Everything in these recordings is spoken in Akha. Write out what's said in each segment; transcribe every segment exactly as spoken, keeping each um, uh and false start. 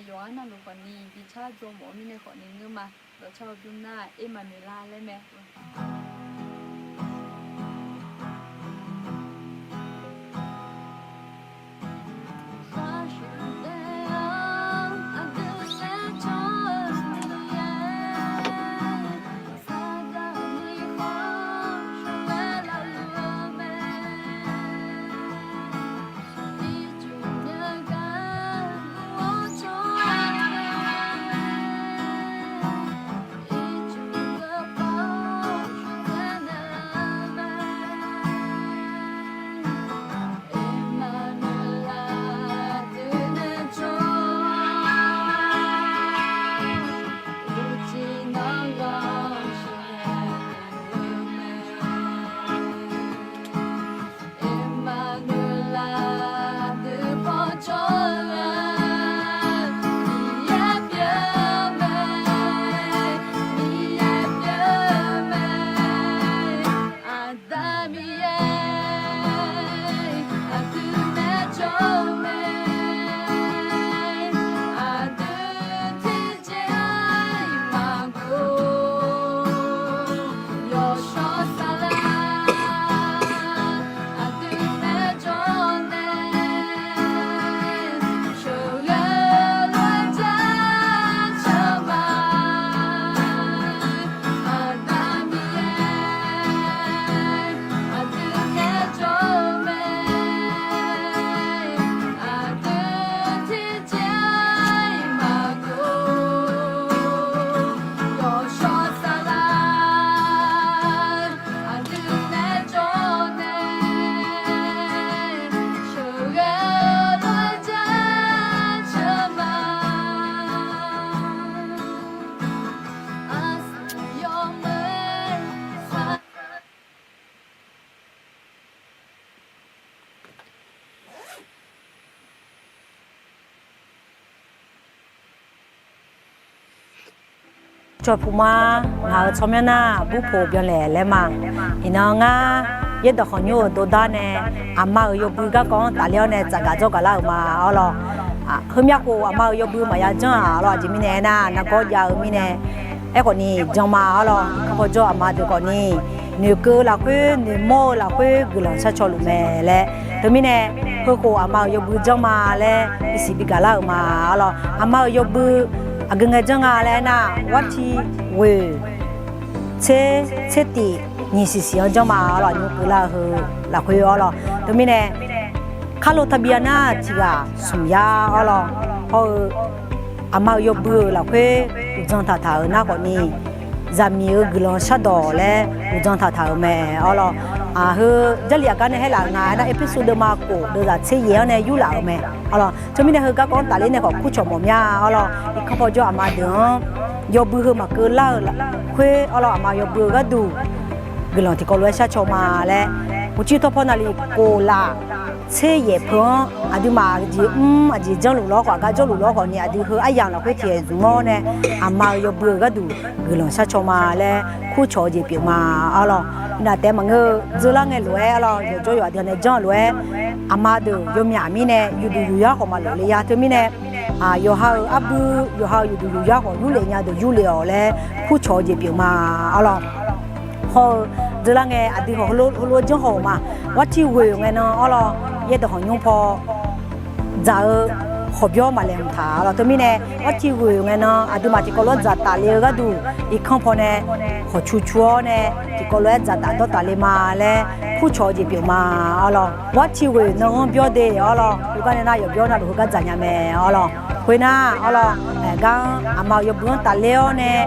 Yawqha navluf khawfni bi car dzaw mawf-eu mirnae khawfni ngeur ma. Dawqcar-eu bymr nar Ermaqnoeqlar laer mae. Cawqpuq ma, ngaq-euq tsawrmyanr nar Burpoq Byanlaeq laer ma. Iqnan ngar Yaerdawq Khanqnymr-euq dordar nae aqma-euq yawbui garkawv-anr tafler-awr nae tsafgaq dzawrgaq lar-euq ma. Awr lawq, heumyav khof aqma-euq yawbui maqya janr-aq, awr lawq, aqjeq mirnae aernar, nargawr jav-eu mirnae, aerkhawf ni jan ma. Awr lawq, iqnan pawjawr aqma deuq khawf ni noeqkeuv-eu lafkhoer noeqmawr-eu lafkhoer guiqlanq sharcaw luf mae laer. Teumirnae, heukhof aqma-euq yawbui janr ma laer bisiq bigaq lar-euq ma. Awr lawq, aqma-euq yawbui aqgeu ngae janr nga laer aernar, warti ghoeq tser tser tif nyiq siq siq-anr janr ma. Awr lawq, nymr keuv lar-eu heu lafkhoer. Awr lawq, teumirnae, Carlo Tabiana tiq ghaq smq yar. Awr lawq, hawr-eu aqma-euq yawbui-euq lafkhoer uqdzan taqtaq-euq nar khawf ni, zaqmiq-euq guiqlanq shardawq laer uqdzan taqtaq-euq mae. Awr lawq, heu Jarlif aqgar nae haer laf-euq nga aernar, Erpersu deuvma khof deuvzaq tser yaeq-anr nae yurlaf-euq mae. Awr lawq, teumirnae heu garkawv-anr tafler nae khawf kurcawq mawf mya. Awr lawq, iqnan pawjawr aqma deuq-anr yawbui heu maqkeuv lar-euq lafkhoer, awr lawq, aqma-euq yawbui-eu gharduq guiqlanq tiqkawv lof-aer sharcaw ma laer, uqcif tawqpaw naqliq khof laf tser yaeq peuq-anr aqduimaf aqjeq mr aqjeq janrluf lawr khawf, aqgar jawrluf lawr khawf ni, aqdui heu aryamq lafkhoer tiqhaeq zmq-awr nae, aqma-euq yawbui-euq gharduq guiqlanq sharcaw ma laer kurcawq-eu jeq pyeuf ma. Awr lawq, iqnan taef maqngeur-eu dzeurlar ngae lof-aer, awr lawq, yawqjawr yawqha deuq nae janr-eu lof-aer, aqma deuq yawmyaq mirnae yufduq yufyar khawf maqlof le ya. Teumirnae, yawqha-euq arbui, yawqha-euq yufduq yufyar khawf yurlef nya deuq yurlef-awq laer kurcawq-eu jeq pyeuf ma. Awr lawq, hawr-eu dzeurlar ngae aqdui khawf heulof-aer janr haw-euq ma. Warti ghoeq ngae nan, awr lawq, Yaerdawq Khanqnymr paw dzaq-eu hawqbyawr maqlaeq hmq taq. Awr lawq, teumirnae, warti ghoeq ngae nan aqduimaf tiqkawv lof-aer dzaqtaf le-eu gharduq, irkanr pawnae hawqcu cu-awr nae tiqkawv lof-aer dzaqtaf dawrtaf le ma laer kurcawq-eu jeq pyeuf ma. Awr lawq, warti ghoeq nanghanr byawr de. Awr lawq, heugar nae nar yawqbyawr navluf heugar dzaq nya mae. Awr lawq, khoernar, awr lawq, aqgar-anr aqma-euq yawbui-anr tafler-awr nae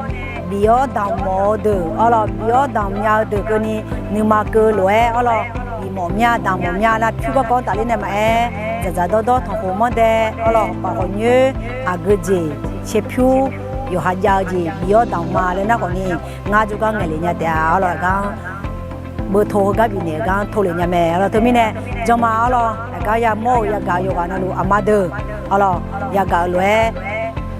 bif-awr damq mawf-eu deuq, awr lawq, bif-awr damq nya-eu deuq keuvni, nuima keuv lof-aer, awr lawq, bif mawf mya damq mawf mya nar pyur garkawv-anr tafler nae maqaer, dzaqdzaq dawrdawr tanqkhof manrdae, awr lawq, paf khawf nyoer aqgeu jeq caerpyur yawqha jav-eu jeq bif-awr damq ma laer nar khawf ni, ngar jawrgar ngaeqlef nya taef-a. Awr lawq, aqgar-anr beuto heugar bifnaeq-eu gar-anr tov lef nya mae. Awr lawq, teumirnae jan ma. Awr lawq, aqgar yamawr-eu yagaq-eu yawqghaq navluf aqma deuq, awr lawq, yagaq-eu lof-aer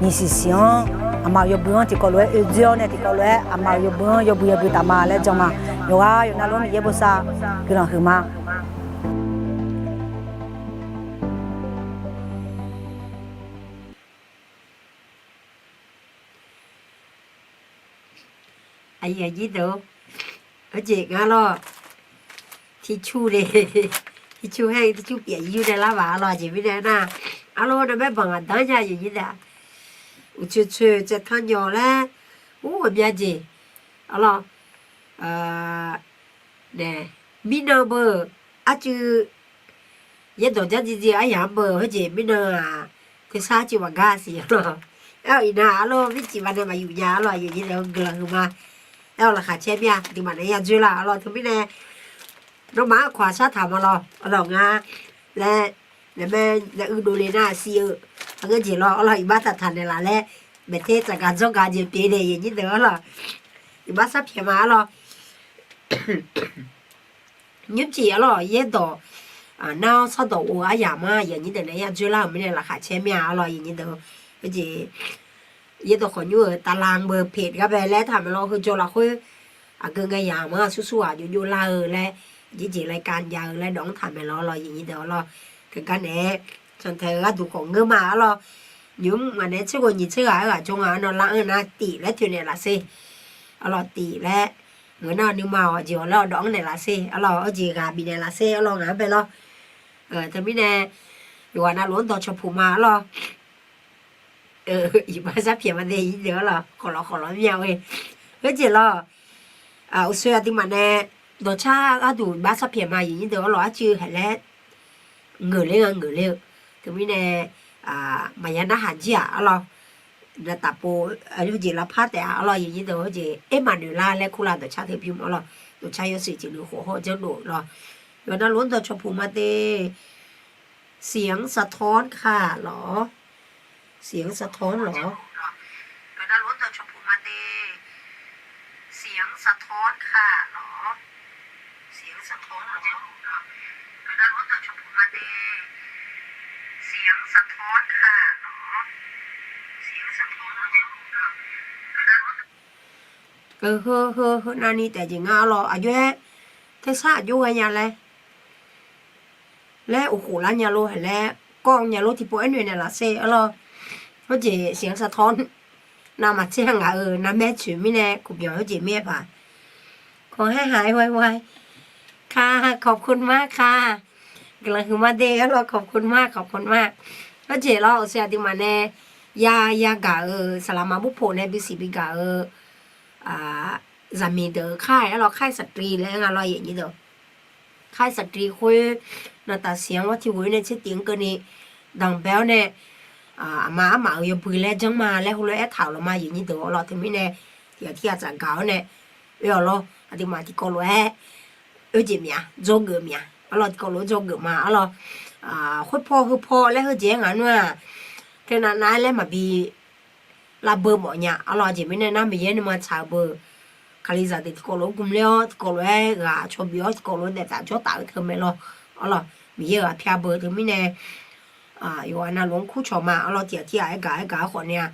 nyiq siq siq-anr aqma-euq yawbui-anr tiqkawv lof-aer oedzoer-awr nae tiqkawv lof-aer aqma-euq yawbui-anr yawbui yawbui taf ma laer jan ma. Yawqghaq yawqnavluf-anr Miqyaer bosav guiqlanq huiq ma. Aqyuif aqnyir deuq-or, heujeq ngar lawr, tiqcur le, tiqcur haer tiqcur pyeuf yur nae lar baq arlawr, aqjeq mirnae nar, arlawr, nawmaer banq aqdanr nya aqyuif aqnyir deuq-aq, uqcoeq coeq tsaev tanr nyawq laer, ur, ghawqmya jeq arlawr, nae, mirnan beu, arcuiv yaerdawq jar jiv jiv aryamq-anr beu, heujeq mirnan-aq, tersar arcuiv maqgar siq arlawr. Aer-awq iqnan arlawr, mircif ma nae maqyuf nya arlawr, aqyuif aqnyir deuq-or, guiqlanq huiqma. Aer-awq laqkhaq caer mir-a, aqduimaf naeq-aer yadzoer lar arlawr, teumirnae nawmaf-anr kawq-aq shartaq ma lawr arlawr, ngar laer, naeq-aer nae uidov le nar siq-eu, aqgeu jeq lawr arlawr, iqbax taqtaq naeqlaf laer, maeqter tsafgaq dzawrgaq jeq pyeuf nae aqyuif aqnyir deuq arlawr, iqbax sharpyaeq ma arlawr. Nymrcif arlawr, yaerdawq nar-awr sardawq of-eu aryamq-anr aqyuif aqnyir deuq naeq-aer yadzoer lar-euq mirnae laqkhaq caer mir-a arlawr, aqyuif aqnyir deuq-or, heujeq yaerdawq khawf nymr-euq taqlaq beu pyeuf gar bae laer taq maeq lawr, heujawr lafkhoer aqgeu ngae yamq-anr sursur ghaq jov jov lar-eu laer, jeqjeq laer kav jav-eu laer dawq-anr taq maeq lawr arlawr, aqyuif aqnyir deuq arlawr, teugar naeq-aer cantae-eu gharduq khawf ngeur ma arlawr. Nymq-mr ngaq naeq-aer tser ghoe nyiq tser ghaq-aer ghaq jawr nga arlawr, lar-anr nar tif laer toeqnaeq laf sher arlawr, tif laer ngeur nar nuima-awq jeq-awq laer-awq dawq-anr naeqlaf sher arlawr, heujeq ghaq bifnaeq laf sher arlawr, ngaq-anr bae lawr. Teumirnae yawqghaq navluf-anr dawqcawq puq ma arlawr. Iqbax sharpyaeq ma nae aqyuif aqnyir deuq arlawr, khawf lawq khawf lawq myav-eu. Khoerjeq lawr, uqshoe aqduimaf nae dawqcar gharduq iqbax sharpyaeq ma aqyuif aqnyir deuq arlawr, arcuiv haeq laer ngeuq ler nga ngeuq ler-eu. Teumirnae maqya narhaq jir-aq arlawr, navtaf pov, heujeq lavpar taef-a arlawr, aqyuif aqnyir deuq, heujeq aer maqnoeq lar laer kurlar dawqcar teu bymr arlawr, dawqcar yawshuif tiq nuiv khof hawr janr dof lawr. Yawqghaq navluf-anr dawqcawq puq ma de. เสียงสะท้อนค่ะเหรอ เสียงสะท้อนเหรอ Heu heu heu navni taef jeq nga arlawr, aqjox-aer tersar aqjox ghaenya laer laer uqkhof lar nya lor haeq laer kawv nya lor tiqpov aernaeq naeqlaf sher arlawr. Khoerjeq siqanr sartawr navmaqtser-a ngaq-euq navmaer tsoeq mirnae kuqbyanq khoerjeq mir-aer paq ขอให้หายไวๆ ค่ะ ขอบคุณมากค่ะ guiqlanq huiqma de arlawr ขอบคุณมาก ขอบคุณมาก Khoerjeq lawr uqshoe aqduimaf nae ya yagaq-euq saqlaqma burpoq nae bisiq bigaq-eu zaqmiq deuq-euq ค่าย arlawr ค่ายสตรี laer nga lawr aqyuif aqnyir deuq ค่ายสตรี khoer navtaf siq-anr ghartiq ghoe-awr nae tsertif-anr keuvni danqbae-awr nae aqma armaf-euq yawbui laer janr ma laer heulof-aer aertaq-euq lawq ma aqyuif aqnyir deuq arlawr teumirnae tiqghaq tirghaq tsafgaq-awr nae oe-awq lawr aqduimaf tiqkawv lof-aer oe jeq mya dzawgeuf mya arlawr tiqkawv lof-aer dzawgeuf ma arlawr khoerpaw heupaw laer heujeq-aer ngaq nmr-aq teunav nav-aer laer maqbi lavbeu mawf nya arlawr aqjeq mirnae nar Miqyaer nuima tsaq-eu beu kalizaq deuq tiqkawv lof-aer gmler-awr tiqkawv lof-aer ghaq caw bif-awr tiqkawv lof-aer daef taf jawr taf-eu teu mae lawr arlawr Miqyaer-euq aqpyar beu teumirnae yawqghaq navluf-anr kurcawq ma arlawr tiqghaq tirghaq aergaq aergaq-aer khawf ni-a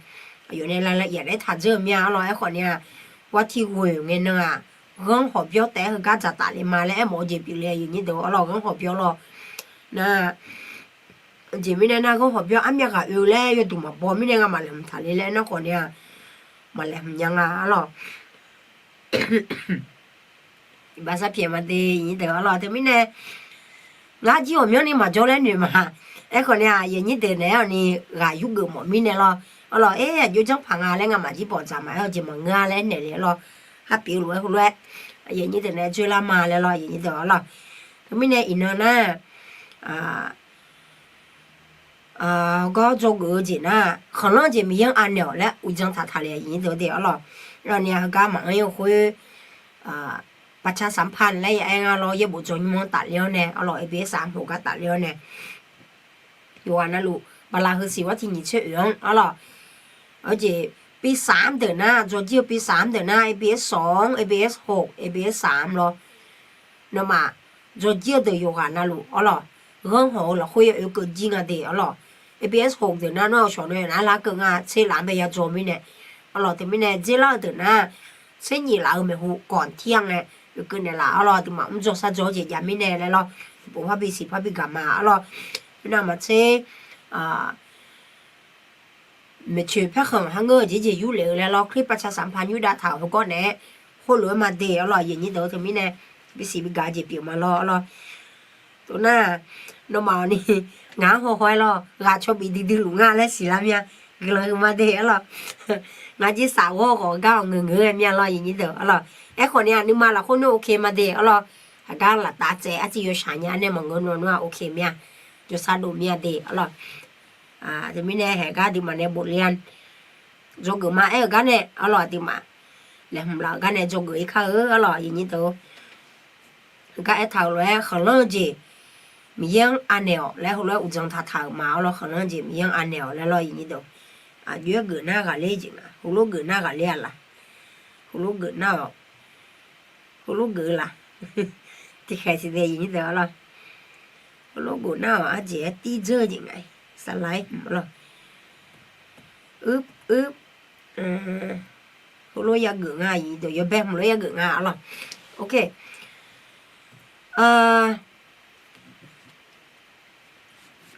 aqyawf nae lavlav yaf naeq-aer taq dzeur-eu mya arlawr aerkhawf ni-a ghartiq ghoe ngae nan-aq ghanr hawqbyawr taef-aer heugar dzaqtaf le ma laer aermawf-eu jeq pyeufle aqyuif aqnyir deuq arlawr ghanr hawqbyawr lawr nar Aqjeq mirnae nar ghanr hawqbyawr armyav ghaq oe-eu laer yawduq maqbaw mirnae ngamaf laeqhmq taqle laer nar khawf ni-a maqlaeqhmq nya nga arlawr. Iqbax sarpyaeq ma de aqyuif aqnyir deuq arlawr teumirnae ngar jir ghawqmyanrni maqjawr laer noeq ma. Aerkhawf ni-a aqyuif aqnyir deuq naeq-aer-awq ni ghaq yurgeuf mawf mirnae lawr arlawr aer aqjox janrpaq nga laer ngamaf jir bawqdzaq maqaer-awq jeq maqngeur-a laer naeq le arlawr harpyeuf lof-aer heulof-aer aqyuif aqnyir deuq naeq-aer dzoerlar ma laer lawr aqyuif aqnyir deuq arlawr. Teumirnae iqnan nar gawr dzawgeuf-eu jeq nar khanqlanr jeq Miqyaer-anr anaeq-awq laer uqdzan taq taqle aqyuif aqnyir deuq de arlawr. Arlawr ni-a heugar maqanr-ir-eu khoer ประชาสัมพันธ์ laer ya-aer nga lawr yaerbof dzaw nymr-anr tafler-awr nae arlawr ABS-a hmq gar tafler-awr nae yawqghaq navluf bala heu siq ghartiq nyiq tser oeq-anr arlawr. Aqjeq ปีสาม deuq nar dzawjir-eu ปีสาม deuq nar ABS สอง ABS หก ABS สาม lawr. Nawmaf dzawjir-eu deuq yawqghaq navluf arlawr ghanr hawq-eu lafkhoer ya oekeuv jir nga de arlawr. ABS หก deuq nar nawr-eu shawq nae nar larkeuv nga tser laf-anr bae ya dzaw mirnae arlawr teumirnae dzerlar-eu deuq nar tser nyif laf-eu maeqhu kawq tir-anr nae oekeuv naeqlaf arlawr aqduimaf mr dzaw sar dzaw-eu jeq jav mirnae laer lawr. Tiqpov parbi siq parbi gaq ma arlawr. Khoernav maqtser maeqtsoeq paerkhanq harngeur-eu jeq jeq yurlef-eu laer lawr คลิปประชาสัมพันธ์ yurdav taq-euq heugar naeq-aer khoerlof-aer ma de arlawq, aqyuif aqnyir deuq-eu. Teumirnae bisiq bigaq jeq pyeuf ma lawr arlawq. Tov nar, nawmaf-awq ni, ngaq-anr hawhaw-aer lawr, ghaq caw bif duidui luf nga laer siqlar mir-a. Guiqlanq huiqma de arlawq. Ngaq jersaf ghawr ghawf gar-awq ngeur ngeur-aer mir-a lawr, aqyuif aqnyir deuq arlawq. Aerkhawf ni-aq, nuima lafkhoer nawr ok ma de arlawq. Aqgar laftaf tsaev arciv yawshaq nya nae maqngeur nawr nawr-aq ok mir-a. Jawrsar dov mir-a de arlawq. Teumirnae haeq gar aqduimaf nae bofle-a. Dzawgeuf ma aer-euq gar nae arlawq, aqduimaf laeqhmq laf-euq gar nae dzawgeuf-ir kar-eu arlawq, aqyuif aqnyir deuq-or. Gar aertaq-euq lof-aer khanqlanr-eu jeq Miqyaer-anr anaeq-awq laer heulof-aer uqdzan taqtaq-euq ma arlawq, khanqlanr-eu jeq Miqyaer-anr anaeq-awq laer lawr, aqyuif aqnyir deuq. Aqjox-aer geuf nar ghaqler jeq nga, heulof geuf nar ghaqler-a laf. Heulof geuf nar-awq. Heulof geuf-eu laf. Tiqkhaeq siqdaeq aqyuif aqnyir deuq arlawq. Heulof geuf nar-awq, arjeq-aer tirdzeur-eu jeq nga-iq. Saqlaq-aer hmq arlawq. Heulof yageuf nga, aqyuif aqnyir deuq, yawbae hmq lof-aer yageuf nga arlawq. Ok.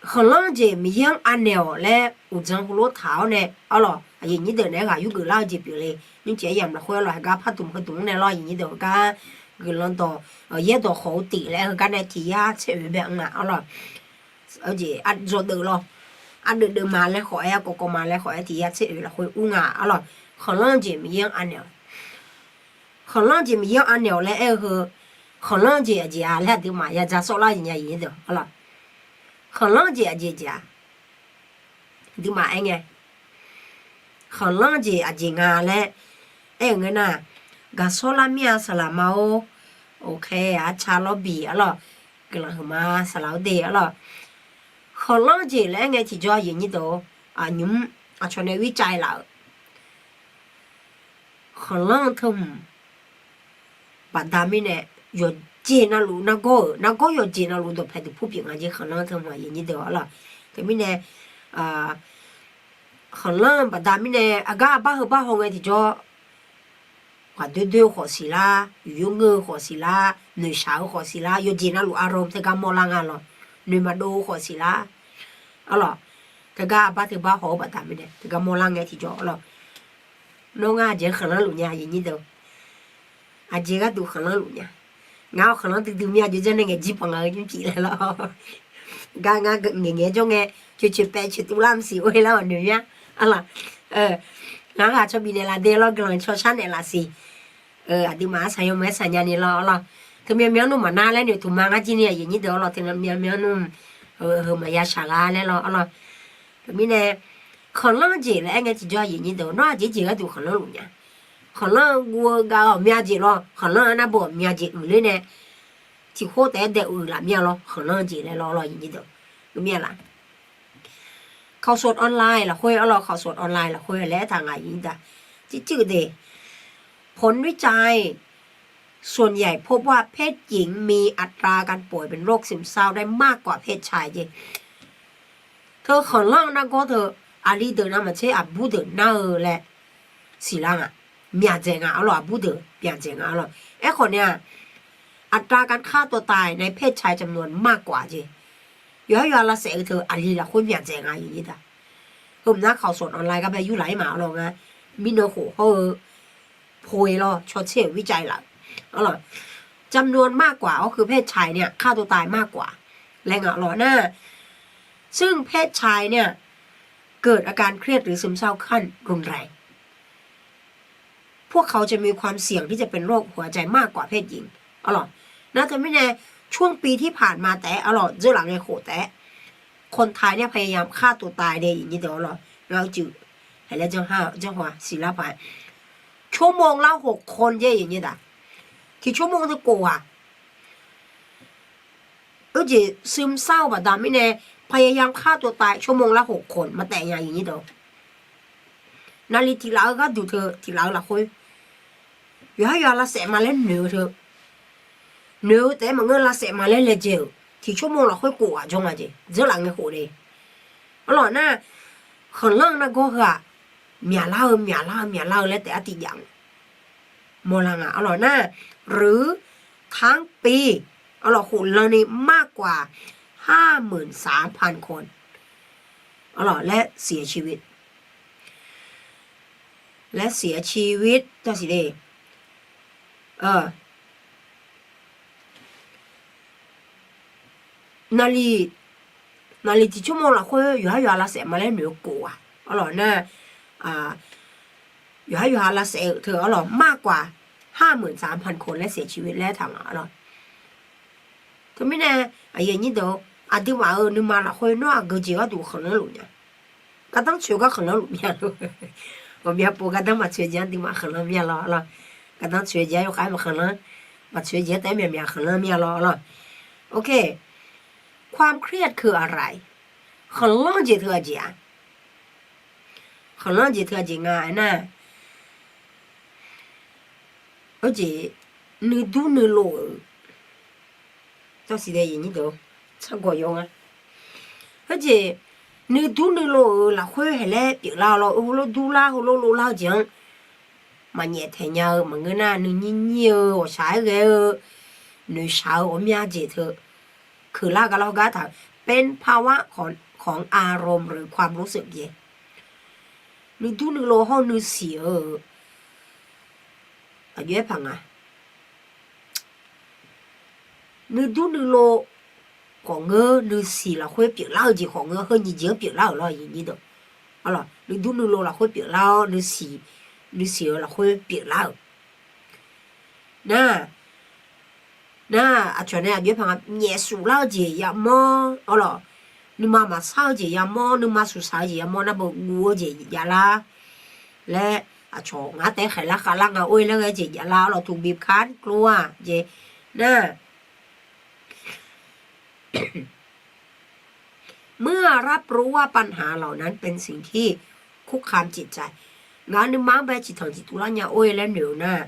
Khanqlanr jeq Miqyaer-anr anaeq-awq laer uqdzan heulof taq-awr nae arlawq, aqyuif aqnyir deuq naeq-aer ghaq yurgeuf lar-eu jeq pyeuf le. Nymrcif-aer yamq lafkhoer arlawq, haeqgar par dmq heudmq-anr nae lawr, aqyuif aqnyir deuq, gar guiqlanq dawq yaerdawq khawf-eu tif laer heugar nae tiq yar tser oeq bae-anr nga arlawq. Jeq dzawgeuf lawr. Ardeuv deuv ma laer khawf-aer, aqkawv kawv ma laer khawf-aer, tiq yar tser oeq lafkhoer ur nga arlawq. Khanqlanr jeq Miqyaer-anr anaeq-awq. Khanqlanr jeq Miqyaer-anr anaeq-awq laer aer-eu heu, khanqlanr jeq aqjeq-a laer aqduimaf yadzaq sawvlar-eu jeq nya, aqyuif aqnyir deuq arlawq. Khanqlanr jeq aqjeq jeq-a, aqduimaf aer ngae, khanqlanr jeq aqjeq nga laer aer-euq ngae nar, gaqsawr lar mir-a saqlaq ma-or. Ok, arca lawr bif arlawq, guiqlanq huiqma saqlaq-awr de arlawq. Khanqlanr jeq laer aer ngae tiqjawr, aqyuif aqnyir deuq, aqnymr aqcawq nae วิจัย laf-euq khanqlanr-eu teuhmq baqda mirnae, yawqjeq navluf nargawr-euq, nargawr yawqjeq navluf dawqpae duq pur pyeuf nga jeq, khanqlanr-eu teuhmq, aqyuif aqnyir deuq arlawq. Teumirnae khanqlanr-eu baqda mirnae aqgar aqbar heu bar haw ngae tiqjawr, ghaqdoer doer-eu khawf siqlar, yur ngeur-eu khawf siqlar, noeqshaq-eu khawf siqlar, yawqjeq navluf arlawr teugar mawrlar nga lawq, noeq maqdov-eu khawf siqlar arlawq. Teugar aqbar teubar haw-eu baqda mirnae teugar mawrlar ngae tiqjawr arlawq. Nawr ngar aqjeq-anr khanqlanr luf nya, aqyuif aqnyir deuq. Aqjeq gharduq khanqlanr luf nya. Ngar-awr khanqlanr duidui mir-a, jawrjanr nae ngaeq jir panq nga-eu nymrcif laer lawr. Gar ngar ngaeq ngaeq jawr ngae, coeq coeq paev coeq tuvlar maqsiq or-e lar-awq noeq mir-a arlawq. Ngar ghaq caw bifnaeq laf de lawr, guiqlanq caw sharnaeq laf siq. Aqduimaf arsaq yawmuiq arsaq nya ni lawr arlawq. Teumyanr myanr nmr maqnar laer noeqtmq ma ngar jir ni, aqyuif aqnyir deuq arlawq, teumyanr myanr nmr heu maqya shaq ghaq laer lawr arlawq. Teumirnae khanqlanr jeq laer aer ngae tiqjawr, aqyuif aqnyir deuq, nawr aqjeq jeq gharduq khanqlanr luf nya. Khanqlanr-eu guv-eu gav-awq myav jeq lawr, khanqlanr-anr nar bawq myav jeq uiqler nae tiqkhov taef-aer dae uiq laf mir-a lawr, khanqlanr jeq laer lawr arlawq, aqyuif aqnyir deuq. Mr mir-a laf ข่าวสดออนไลน์ lafkhoer arlawq, ข่าวสดออนไลน์ lafkhoer laer aertaq ngaq aqyuif aqnyir deuq, jircuiv de ผลวิจัย ส่วนใหญ่พบว่าเพศหญิงมีอัตราการป่วยเป็นโรคซึมเศร้าได้มากกว่าเพศชาย jeq. Teu khanqlanr-eu nargawr teu, aqli deuq navmaqtser aqbur deuq nar-eu laer siqlar nga. Myaqdzaeq nga arlawq, aqbur deuq myaqdzaeq nga arlawq. Aerkhawf ni-aq, อัตราการฆ่าตัวตายในเพศชายจำนวนมากกว่า jeq. Yawqhar yawqha lavsaef-eu teu aqli lafkhoer myaqdzaeq nga, aqyuif aqnyir deuq. Heumq nar ข่าวสดออนไลน์ gar bae yurlaf-ir ma arlawq, ngar mirnan khof hawr-eu ผล lawr, cawtser-euq วิจัย laf-euq arlawq. จำนวนมากกว่า ก็คือเพศชายเนี่ยฆ่าตัวตายมากกว่า laer nga arlawq nar, ซึ่งเพศชายเนี่ยเกิดอาการเครียดหรือซึมเศร้าขั้นรุนแรง พวกเขาจะมีความเสี่ยงที่จะเป็นโรคหัวใจมากกว่าเพศหญิง arlawq. Nar teumirnae ช่วงปีที่ผ่านมา taef-aer arlawq, dzeurlaf ngae khof taef-aer คนไทยเนี่ยพยายามฆ่าตัวตาย de, aqyuif aqnyir deuq arlawq, ngar uicuiv haeq laer janr ha-eu janr haw-a siqlar paq-aer, ชั่วโมงละหกคน jeq, aqyuif aqnyir deuq. Tiq ชั่วโมง teu kof ghaq Ur jeq ซึมเศร้า baqda mirnae, พยายามฆ่าตัวตาย ชั่วโมงละหกคน maqtaef nya, aqyuif aqnyir deuq. Naqli tiq laf-eu gharduq teu tiq laf-eu lafkhoer, yawqhar yawqha lavsaef ma laer noeq-eu teu, noeq-eu taef-aer maqngeur, lavsaef ma laer laejae-euq tiq ชั่วโมง lafkhoer kof ghaq jawr nga jeq, dzeurlaf ngae khof de. Arlawq nar, khanqlanr nargawr heu-aq, myaqlar-eu myaqlar-eu myaqlar-eu laer taef-aer tiqjav mawrlar nga. Arlawq nar, หรือทั้งปี arlawq khoflan ni มากกว่าห้าหมื่นสามพันคน arlawq laer เสียชีวิต laer เสียชีวิต tasiq de. Naqliq, naqliq tiq tsawrmawr lafkhoer yawqhar yawqha lavsaef ma laer noeq-eu kof-aq, arlawq nar, yawqhar yawqha lavsaef-eu teu arlawq มากกว่าห้าหมื่นสามพันคน laer saef ciq laer taq nga arlawq. Teumirnae, aqyuif aqnyir deuq, aqduimaf-euq nuima lafkhoer nawr aqgeu jeq gharduq khanqlanr luf nya. Gardanr tsoeq gar khanqlanr luf mya lor. Ghawqmya pov gardanr maqtsoeq jeq aqduimaf khanqlanr mya lawr arlawq. Gardanr tsoeq jeq-aer yawkhav maqkhanqlanr, maqtsoeq jeq-aer taef-aer myaqmyaq khanqlanr mya lawr arlawq. Ok. ความเครียดคืออะไร? Khanqlanr jeq teu aqjeq-aq, khanqlanr jeq teu aqjeq nga aernar, heujeq nuidur nuilov-euq, tawsiq dae aqnyir deuq, tsargawq yaw nga. Heujeq nuidur nuilov-euq lafkhoer haeq laer pyeuflar-awr lawr, heulof durlar heulof lovlar-eu jeq-anr maqnyaef taeq nya-eu maqngeur nar, nuinyir nyir-eu ghawqshaq-aer ghae-eu noeqshaq-eu ghawqmya jeq teu keuqlar gar lawr gar taq-euq เป็นภาวะของอารมณ์หรือความรู้สึก jeq. Nuidur nuilov hawr-eu nuisiq-eu aqjox-aer paq nga. Nuidur nuilov khawf ngeur, nuisiq lafkhoer pyeuflar-eu jeq khawf ngeur, heu nyiq jeq-anr pyeuflar-euq lawr aqnyir deuq. Arlawq, nuidur nuilov lafkhoer pyeuflar-awr, nuisiq, nuisiq-eu lafkhoer pyeuflar-euq. Nar, nar, aqcawq nae aqjox-aer paq nga, nyaef suflar-eu jeq yamawr arlawq, nuima maqsar-eu jeq yamawr, nuima suqsaq-eu jeq yamawr, nar beu guv-eu jeq javlar laer, aqcawq ngar taef-aer khaeqlar khavlar nga or-e laer ghae jeq javlar arlawq, ถูกบีบคั้น กลัว jeq nar เมื่อรับรู้ว่าปัญหาเหล่านั้นเป็นสิ่งที่คุกคามจิตใจ ngaq nuima-anr bae ciqtanq ciqtuv lar nya or-e laer noeq-eu nar,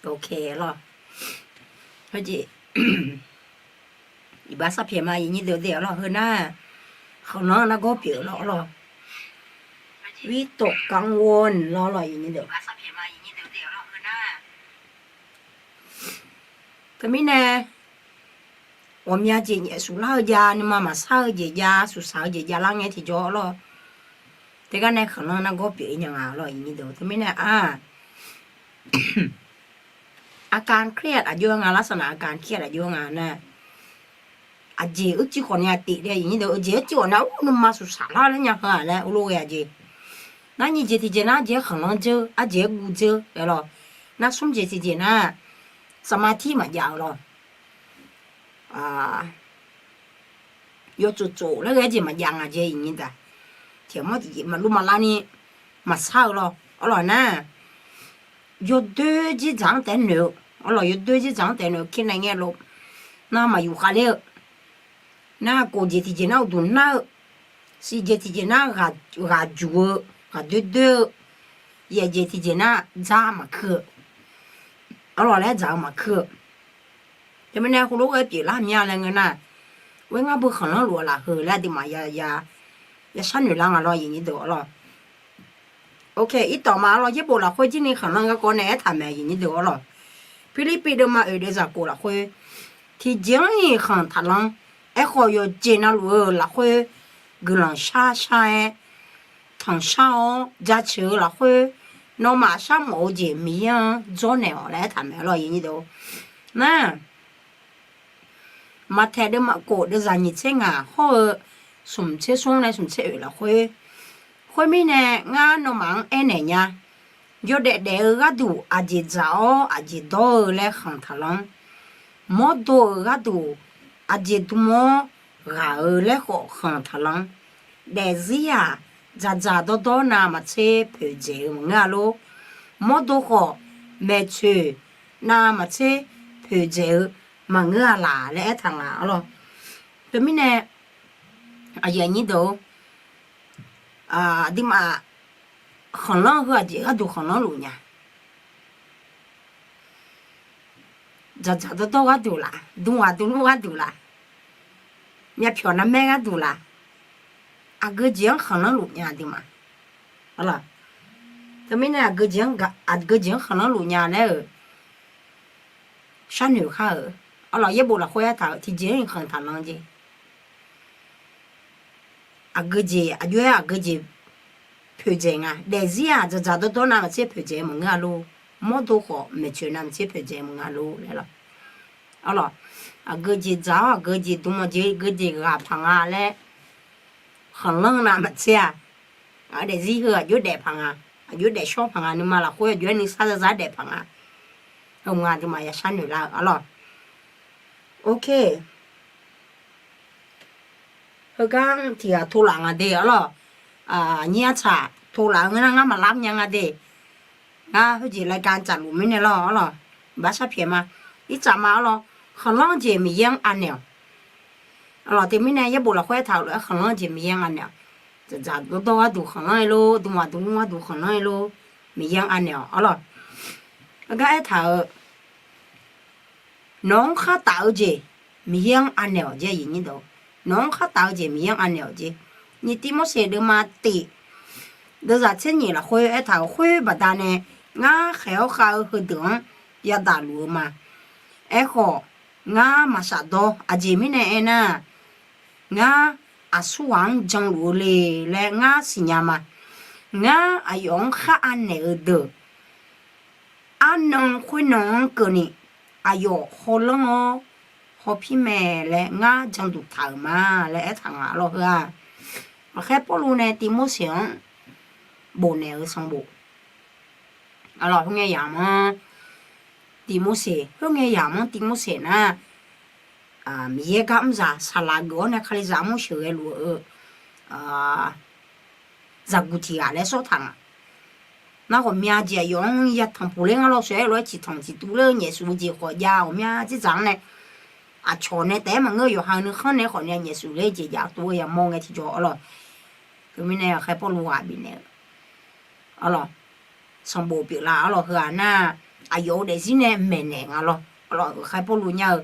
Ok lawr. Heujeq iqbax sarpyaeq ma aqnyir deuq de-awr lawr, heu nar khanqlanr nargawr pyeuf lawr lawr. วิตกกังวล lawr lawr aqnyir deuq. Teumirnae ghawqmya jeq nyaef suflar-eu jav, nuima maqsar-eu jeq jav, sufsaq-eu jeq javlar ngae tiqjawr lawr. Teugar nae khanqlanr nargawr pyeuf-ir nya nga lawr aqnyir deuq. Teumirnae-aq อาการเครียด aqjox-aer nga, ลักษณะอาการเครียด aqjox-aer nga nar, aqjeq uicuiv khawf ni aqtif de aqnyir deuq, aqjeq uicuiv khawf ni ur nuima sufsaq lar laer nya heu-aq laer urlof ghae aqjeq. Nar nyiq jeq tiqjeq nar, aqjeq-aer khanqlanr dzeur, aqjeq-aer guv dzeur-aer lawr. Nar smr jeq tiqjeq nar, สมาธิ maqjav-eu lawr. Yawtsuf tsof laer ghae jeq maqjav nga jeq iqnyir daq. Tiqmawr tiqjeq maqluv maqlav ni maqsar-eu lawr. Arlawq nar, yawdoer dzerdzaq-anr taef-aer noeq-eu, arlawq yawdoer dzerdzaq-anr taef-aer noeq-eu kirnae ngae lawr. Nar maqyuf khavler-eu, nar kof jeq tiqjeq nar uqduq nar-eu, siq jeq tiqjeq nar ghaq juq-eu, ghaq doer doer-eu, yaef jeq tiqjeq nar dzar maqkuir-eu, arlawq laer dzaq-eu maqkuir-eu. Teumirnae heulof-aer pyeuflar mya laer ngeur nar, oer ngar beu khanqlanr luf-eu lafkhoer laer aqduimaf ya sharnoeq lar nga lawr, aqyuif nyir deuq arlawq. Ok, irtawf ma arlawq, yaerbof lafkhoer jir ni khanqlanr garkawv nae aertaq mae, aqyuif nyir deuq arlawq. Pirlirpiv deuvma oeq deuvzaq kof lafkhoer, tiqjeq-anr-iq khanq taqlanr. Aerkhawf yawqjeq navluf-eu lafkhoer guiqlanq shar shar-aer tanqshar-awr jaceuq-eu lafkhoer, nawmaf sharmawf-eu jeq Miqyaer-anr dzawrnaeq-awq laer aertaq mae lawr, aqyuif nyir deuq. Nar, Maqtaeq deuvma kof deuvzaq nyiq tser ngaq hawr-eu smq tser smr nae smq tser oeq lafkhoer, khoermirnae ngar nawmaf-anr aernaeq nya. Yawdaef daef-eu gharduq aqjeq dzaq-awr aqjeq dawr-eu laer khanq taqlanr. Mawrdo-euq gharduq aqjeq dm-awr ghaq-eu laer khawf khanq taqlanr. Daefzir-aq, dzaqdzaq dawrdawr navmaqtser poeqdzaeq-eu maqngeur-a lor. Mawrdo khawf, maeqtsoeq navmaqtser poeqdzaeq-eu maqngeur-a laq laer aertaq nga arlawq. Teumirnae, aqyuif aqnyir deuq-or, aqduimaf khanqlanr heu aqjeq gharduq khanqlanr luf nya. Dzaqdzaq dawrdawr gharduq laf, dm ghaq dm lmr gharduq laf, myavpyawq narmaer gharduq laf, aqgeu jeq-anr khanqlanr luf nya aqduimaf. Teumirnae aqgeu jeq-anr khanqlanr luf nya laer-euq sharnoeq khar-euq arlawq, yaerbof lafkhoer aertaq-euq tiqjeq-anr-iq khanq taqlanr jeq. Aqgeu jeq aqjox-aer aqgeu jeq poeqdzaeq nga. Daefzir-aq dzaqdzaq dawrdawr navmaqtser poeqdzaeq maqngeur-a lor. Mawrdo khawf maeqtsoeq navmaqtser poeqdzaeq maqngeur-a lor laer lawq. Arlawq, aqgeu jeq dzaq-awr aqgeu jeq dm-awq jeq geu jeq ghaq paq nga laer khanqlanr navmaqtser-aq, daefzir heu aqjox daef paq nga, aqjox daefshawr paq nga, nuima lafkhoer aqjox-aer nuisar zarzar daef paq nga. Heu nga aqduimaf ya sharnoeq lar-eu arlawq. Ok. Heugar-anr tiq ghaq tov laf nga de arlawq. Nyir artsaq tov laf-eu ngeur nar ngar maqlar nya nga de. Ngar heujeq รายการ tsafluf mirnae lawr arlawq. Baqshar pyaeq ma. Irtsaf ma arlawq. Khanqlanr jeq Miqyaer-anr anaeq-awq. Arlawq, teumirnae yaerbof lafkhoer aertaq-euq lof-aer khanqlanr jeq Miqyaer-anr anaeq-awq. Dzaqdzaq dawrdawr gharduq khanqlanr-ir lor, dm ghaq dm lmr gharduq khanqlanr-ir lor, Miqyaer-anr anaeq-awq arlawq. Heugar aertaq-euq Nawq-anr khar taf-eu jeq Miqyaer-anr anaeq-awq jeq, nawq-anr khar taf-eu jeq Miqyaer-anr anaeq-awq jeq. Nyiq Tivmorseq deuvma tiq, deuvzaq tser nyiq lafkhoer aertaq-euq khoer baqdanae ngar khaeq-awr khav-eu heudeuq-anr yadaq luf-eu ma. Aerkhawf, ngar maqshaf dawr. Aqjeq mirnae aernar, ngar aqsurghaq-anr janluf-eu le laer ngar siqnya ma. Ngar aqyawf-anr khar anaeq-eu deuq arnan khoernan-anr keuvni aqyawf hawlanr-awr hawpir mae laer ngar janduq taq-euq ma laer aertaq nga lawr heu-aq. Ghaqkhaer Pawrluv nae Tivmorseq-anr bofnaeq-eu sanqbof. Arlawq, khoerngae yamq-anr Tivmorseq, khoerngae yamq-anr Tivmorseq nar, Miqyaer gar mr zaq saqlaq geuf-awr nae Kalizaq armur sheuqghae luf-eu zaqguq tiq ghaq laer sawr taq nga. Nar ghawqmya jeq aqyawf-anr yatanq puq ler ngar lawr shawr-aer lof-aer ciqtanq ciqtuv ler-eu nyaefsuf-eu jeq khawf jav ghawqmya jeq dzaq-anr nae, aqcawq nae taef-aer maqngeur-eu yawqha-eu nuikhanr nae khawf nae nyaefsuf ler jeq jav tov-eu yamawr ngae tiqjawr arlawq. Teumirnae Ghaqkhaer Pawrluv ghaq bifnaeq-eu arlawq, sanqbof pyeuflar arlawq heu-aq nar, aqyawf-euq daefzir nae maeqnaeq nga lawr arlawq. Ghaqkhaer Pawrluv nya-eu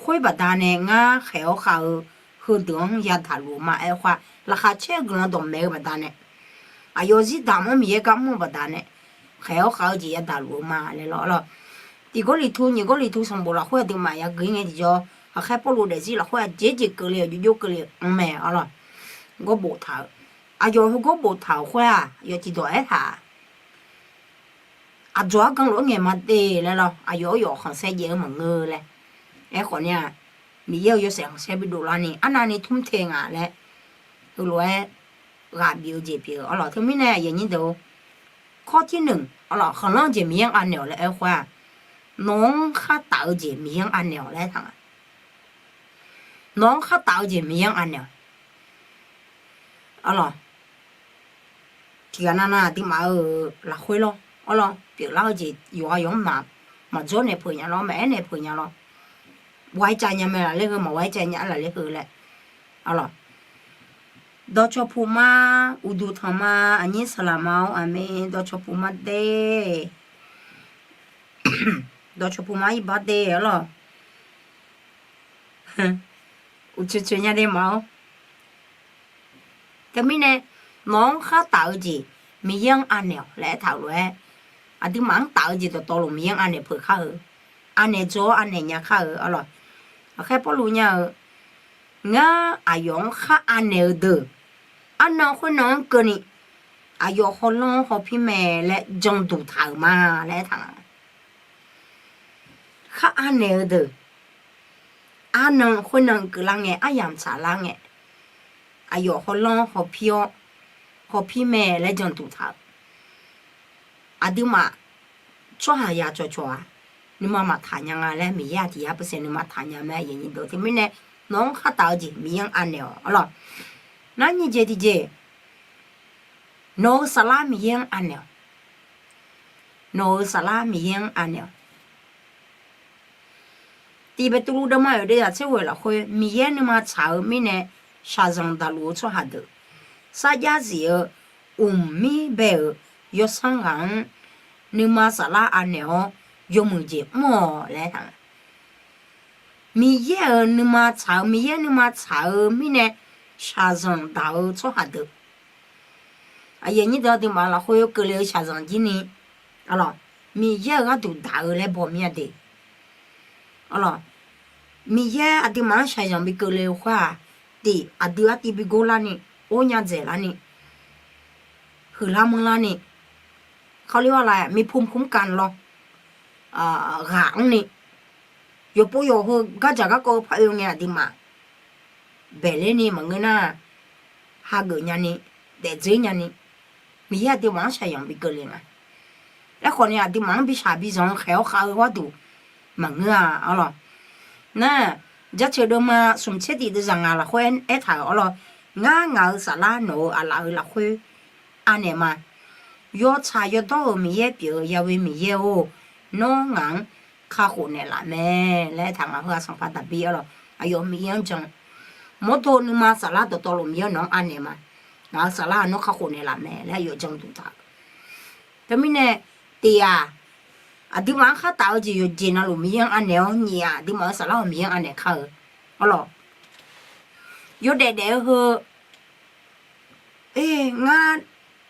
khoer baqdanae ngar khaeq-awr khav-eu heudeuq-anr yadaq luf-eu ma aer-eu khoer-aq, laqkhaq caer-eu guiqlanq dawqmaeq-eu baqdanae, aqyawf zir damq-anr Miqyaer gar mr-eu baqdanae, khaeq-awr khav-eu jeq yadaq luf-eu ma laer lawr arlawq. Tiq Gawrliqtu nyiq Gawrliqtu sanqbof lafkhoer aqduimaf yagui ngae tiqjawr, Ghaqkhaer Pawrluv daefzir lafkhoer aqjeq jeq keuvle-awq jov jov keuvle-anr mae arlawq. Gawr boftaq-eu, aqyawf heugawr boftaq-euq khoer-aq, aqyawf tiqdawq aertaq-aq, aqdzawq argan lof-aer ngaeq ma de laer lawr, aqyawf aryawf khanqsaer jaev-eu maqngeur laer. Aerkhawf ni-aq, Miqyaer-euq yawshaef khanqsaer bidov larni arnavni tmr te nga laer, heulof-aer ghaq bif-eu jeq pyeuf-eu arlawq. Teumirnae aqyuif aqnyir deuq-or, kawr tirneuq arlawq, khanqlanr-eu jeq Miqyaer-anr anaeq-awq laer aer-eu khoer-aq, nawq-anr khartaf-eu jeq Miqyaer-anr anaeq-awq laer aertaq nga. Nawq-anr khartaf-eu jeq Miqyaer-anr anaeq-awq arlawq. Tiqghaq navnav aqduimaf-euq lafkhoer lawr arlawq, pyeuflar-eu jeq yawqha yawq-anr maqdzawr naeq peuq nya lawr, maqaer naeq peuq nya lawr. waicav nya mae laf ler heu, maqwaicav nya laf ler heu laer. Arlawq, dawqcawq puq ma, uqduq tanq ma, aqnyir saqlaq ma-awr aqmeq, dawqcawq puq ma dae, dawqcawq puq ma iqbax dae arlawq. Uqtsoeq tsoeq nya dae ma-awr. Teumirnae, nawq-anr khar taf-eu jeq Miqyaer-anr anaeq-awq laer aertaq-euq lof-aer, aqduimaf-anr taf-eu jeq dawqtawvluf Miqyaer-anr anaeq peuq kar-eu, anaeq dzaw-awr anaeq nya kar-eu arlawq. Aqkhaer Pawrluv nya-eu, ngar aqyawf-anr khar anaeq-eu deuq, arnan khoernan-anr keuvni aqyawf hawlanr hawpir mae laer janduq taq-euq ma laer aertaq nga. Khar anaeq-eu deuq, arnan khoernan keuvlar ngae, aryamq tsaqlar ngae, aqyawf hawlanr hawpir-awr, hawpir mae laer janduq taq-euq, aqduimaf tsawrhaq ya cawqcawq-aq, nuima maqtaq nya nga laer Miqyaer aqtiq yar peuqsaev nuima taq nya mae. Teumirnae, nawq-anr khar taf-eu jeq Miqyaer-anr anaeq-awq arlawq. Nar nyiq jeq tiqjeq, nawq-euq saflar Miqyaer-anr anaeq-awq. Nawq-euq saflar Miqyaer-anr anaeq-awq. Tiq Beqtuvluv deuvma oeq deuvzaq tser ghoeq lafkhoer, Miqyaer nuima tsaq-eu mirnae shaqzanq daqluf-eu tsawrhaq deuq, sarjax zif-eu uqmir bae-euq yawsanr ghaq-anr nuima saflar anaeq-awr yawmuiq jeq mr-awq laer aertaq nga. Miqyaer-euq nuima tsaq-eu, Miqyaer nuima tsaq-eu mirnae shaqzanq daq-eu tsawrhaq deuq, aqyuif aqnyir deuq, aqduimaf lafkhoer keuvle-eu shaqzanq jir ni, arlawq, Miqyaer-euq gharduq daq-eu laer baw mir-a de. Arlawq, Miqyaer aqduimaf-anr shaqzanq bi keuvle-eu khoer-aq, tiq aqdui artiv bi gor larni, or nya dzaeq larni, huiqlar manrlarni, kawrler-a laf-aer มีภูมิคุ้มกัน lawr, ghaq anrni, yawqpov yawq heu gardzaq garkawv-eu par oe ngae aqduimaf baeqler ni maqngeur nar, hageuf nyani, daefdzer nyani, Miqyaer aqduimaf-anr shaqzanq bi keuvle nga. Aerkhawf ni aqduimaf-anr bi shaq bi zanq khaeq-awr khav-eu gharduq maqngeur-a arlawq. Nar, Jaceuq deuvma smq tser tiq deuvzaq ngaq lafkhoer aertaq-euq arlawq. Ngar ngaq-euq saflar nawq-euq aqlaf-euq lafkhoer anaeq ma. Yawtsaq yawdawr-euq Miqyaer pyeuf-eu Yahweh Miqyaer-or, nawr ngaq-anr kakhof naeqlaf mae laer aertaq nga. Heu-aq Sanqpaq Daqbir arlawq, aqyawf Miqyaer-anr jan. Mawrdo nuima saflar dawqtawvluf Miqyaer nawq-anr anaeq ma. Ngaq-euq saflar-aq nawr kakhof naeqlaf mae laer aqyawf janduq taq-eu. Teumirnae, tiq-aq, aqduimaf-anr khar taf-eu jeq yawqjeq navluf Miqyaer-anr anaeq-awr, nyiq-aq, aqduimaf-euq saflar-aq Miqyaer-anr anaeq kar-eu arlawq. Yawdaef daef-eu heu, e, ngar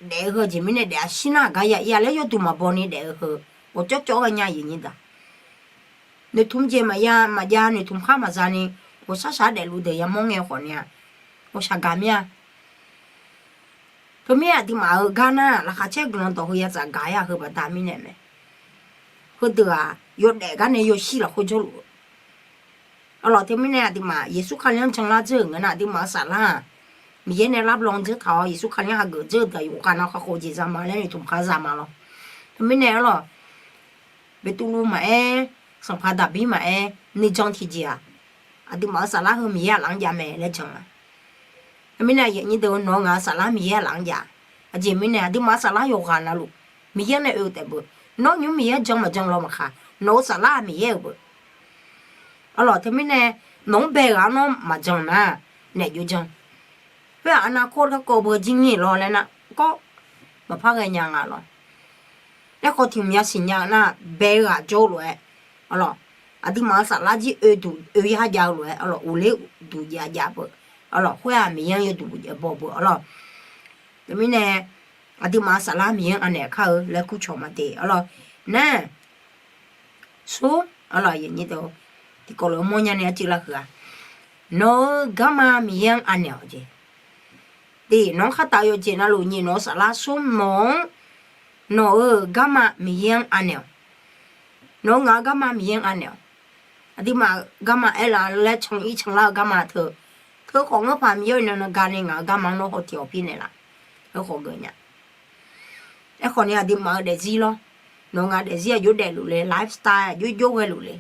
daef-eu heu jeq mirnae daef-a shir nar gar ya ir-a laer yawduq maqbaw ni daef-eu heu, ghawqcawv cawv ghae nya aqyuif aqnyir deuq. Noeqtmq jeq maqya maqjav, noeqtmq khar maqza ni, ghawqshaq shaq-aer daefluf deuq yamawr ngae khawf ni-aq, ghawqshaq gaq mir-a. Teumirnae aqduimaf-euq gar nar, laqkhaq caer guiqlanq dawq heu ya tsaf gaq-ir-a heu baqda mirnae mae. Heudeuq-aq yawdaef gar nae yawshir lafkhoer jawrluf-eu arlawq. Teumirnae aqduimaf Yeqsur Kali-anr janlar dzeur-euq ngeur nar, aqduimaf-euq saflar-aq Miqyaer nae lar blan dzeur taq-awr, Yeqsur Kali-anr hageuf dzeur-eu deuq-aq yawqghaq nav kakhof jeq za ma laer noeqtmq khar za ma lawr. Teumirnae arlawq, Beqtuvluv maqaer, Sanqpaq Daqbir maqaer, nuijan tiqjeq-aq, aqduimaf-euq saflar heu Miqyaer aqlaf-anr jav mae laer jan-a. Teumirnae aqyuif aqnyir deuq, nawq-eu ngaq-euq saflar Miqyaer aqlaf-anr jav. Aqjeq mirnae aqduimaf-euq saflar yawqghaq navluf Miqyaer nae oe-eu taef beu. Nawr nymr Miqyaer jan maqjan law maqkhaq, nawq-eu saflar-aq Miqyaer-euq beu. Arlawq, teumirnae nawq-anr bae-eu ghaq-anr nawr maqjan nar, naef jov jan. Khoer-aq arnav kawr-eu garkawv beu jir nyir law laer nar, kawr maqpar ghae nya nga lawq. Aerkhawf tiq hmq yasiq nya-eu nar, bae-eu ghaq jawr-eu lof-aer arlawq, aqduimaf-euq saflar jir oe duq oe yar jav-eu lof-aer arlawq, uqler duq jav jav beu arlawq, khoer-aq Miqyaer-anr yawduq baw beu arlawq. Teumirnae aqduimaf-euq saflar Miqyaer-anr anaeq kar-eu laer kurcawq maqde arlawq. Nar, smr, tiqkawv lof-aer mawrnya nae arcuiv lar huiq-a. Nawq-euq garma Miqyaer-anr anaeq-awq jeq. Tiq, nawq-anr khartaf-eu yawqjeq navluf nyiq, nawq-eu saflar. Smr, nawq-anr, nawq-euq garma Miqyaer-anr anaeq-awq. Nawq-eu ngaq-eu garma Miqyaer-anr anaeq-awq. Aqduimaf-euq garma aerlaf laer can ir canlar-eu garma teu, teu khawf ngeur paq Miqyaer-euq nan nan gani ngaq-euq garma-anr nawr hawtiq hawpir naeqlaf. Heu khawf geuf nya. Aerkhawf ni aqduimaf-euq daefzir lawr. Nawq-eu ngaq-eu daefzir aqjox daefluf le, lifestyle aqjox jov ghaeluf le.